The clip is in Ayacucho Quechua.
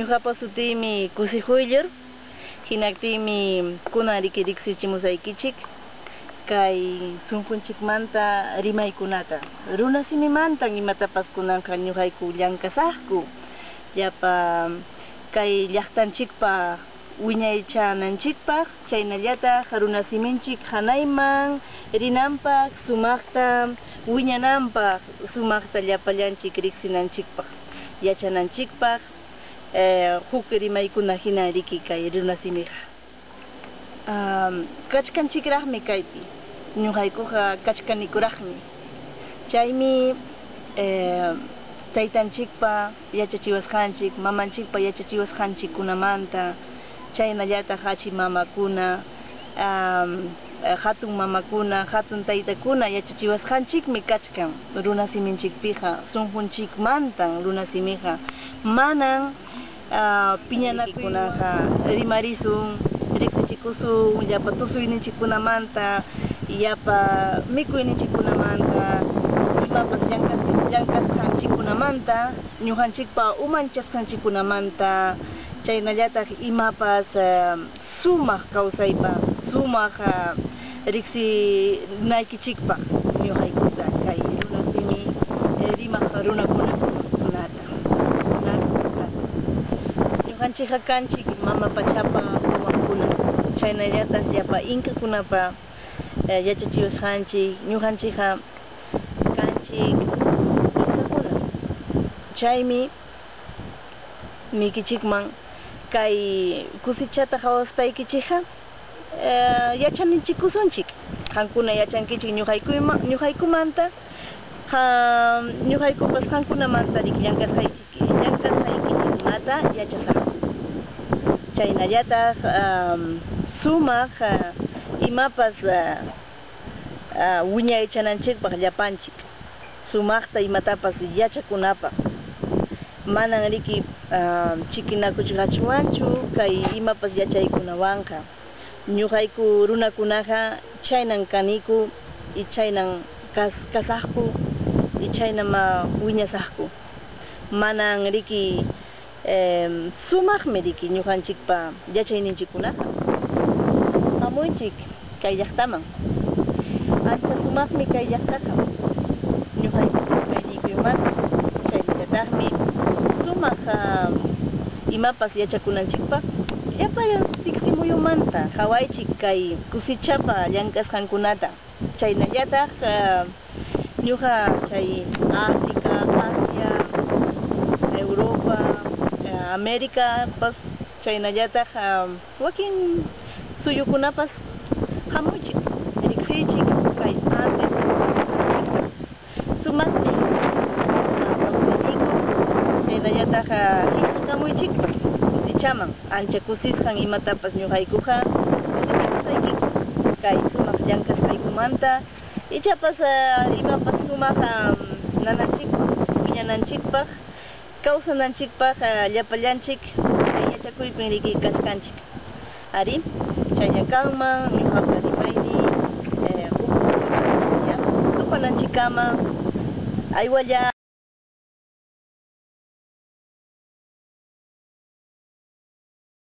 Ñuqapa sutiymi Kusi Huyllur, hinaptinmi kunan riki riqsichimusaykichik kay sunqunchikmanta rimaykunata. Runasimimantan imatapas kunanqa ñuqayku llankasaqku, llapa kay llaqtanchikpa wiñaychananchikpaq, chaynallataq runasiminchik hanayman rinanpaq, sumaqta wiñananpaq, sumaqta llapallanchik riqsinanchikpaq, yachananchikpaq, huk rimaykuna hina riki kay runasimiqa. Kachkanchikraqmi kaypi, ñuqaykuqa kachkanikuraqmi. Chaymi taytanchikpa yachachiwasqanchik, mamanchikpa yachachiwasqanchikkunamanta, chaynallataq achi mamakuna, hatun mamakuna, hatun taytakuna yachachiwasqanchikmi kachkan runasiminchikpiqa, sunqunchikmantan runasimiqa. Manan piñanakuykunaqa rimarisun, riqsichikusun llapa tusuyninchikkunamanta, llapa mikuyninchikkunamanta, imapas llankasqanchikkunamanta, ñuqanchikpa umanchasqanchikkunamanta, chaynallataq imapas sumaq kawsaypaq, sumaq riqsinaykichikpaq ñuqaykuta kay runasimi rimaq runakunata. Ñuqanchikqa kanchik mama pachapa wawankuna, chaynallataq llapa inkakunapa yachachiwasqanchik, ñuqanchikqa kanchik inkakuna. Chaymi miykichikman kay kusichata qawaspaykichikqa yachaninchikusunchik. Qankuna yachankichik ñuqaykumanta, ñuqaykupas qankunamanta riki llankasqaykichikmata yachasaqku. Chaynallataq sumaq imapas wiñaychananchikpaq llapanchik, sumaqta imatapas yachakunapaq. Manan riki chikinakuchqachwanchu kay imapas yachaykunawanqa. Ñuqayku runakunaqa chaynan kaniku y chaynan kasaqku y chaynam wiñasaqku. Manan riki sumaqmi riki ñuqanchikpa yachayninchikkunaqa. Hamuychik kay llaqtaman. Ancha sumaqmi kay llaqtaqa. Ñuqayku kawsayniykuyumanta chaynallataqmi sumaq imapas yachakunanchikpaq llapallan tiksimuyumanta qawaychik kay kusichapa llank'asqankunata. Chaynallataq ñuqa chay África, Asia, Europa, Américapas chaynallataq wakin suyukunapas hamuychik, riqsiychik kay Andes llaqtanchikta. Sumaqmi kawsayniku, chaynallataq qillqakamuychikpas kusichaman, ancha kusisqan imatapas ñuqaykuqa kusichakusaykiku kay sumaq llank'asqaykumanta, ichapas imapas sumaq nananchikpaq, wiñananchikpaq, kawsananchikpaq llapallanchik chay yachakuypin riki kachkanchik. Ari, chaylla kanman ñuqapa rimayniy huk kusichaña tupananchikkama aywalla.